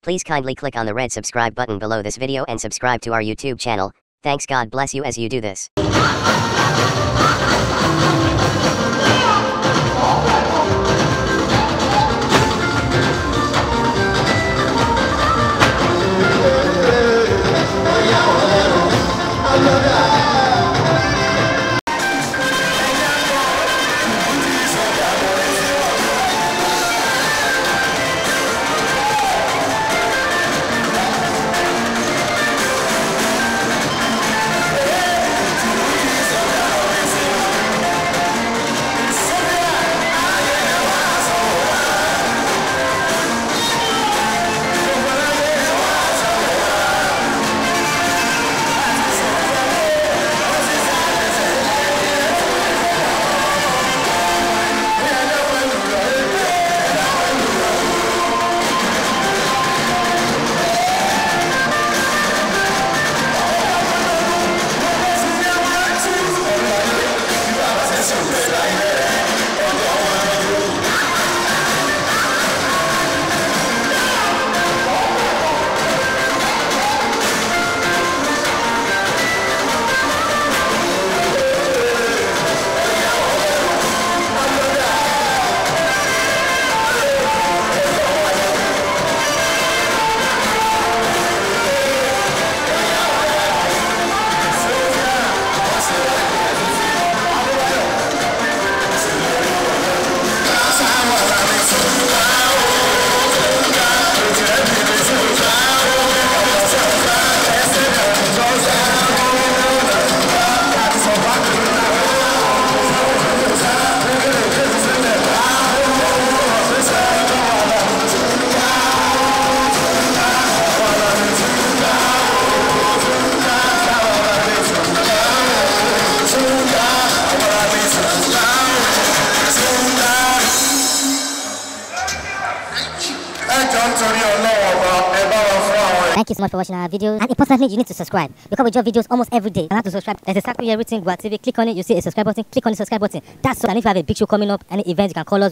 Please kindly click on the red subscribe button below this video and subscribe to our YouTube channel. Thanks. God bless you as you do this. Thank you so much for watching our videos, and importantly, you need to subscribe because we drop videos almost every day. And how to subscribe? There's a circle here written Gua TV. Click on it, you see a subscribe button. Click on the subscribe button. That's all. And if you have a big show coming up, any event, you can call us.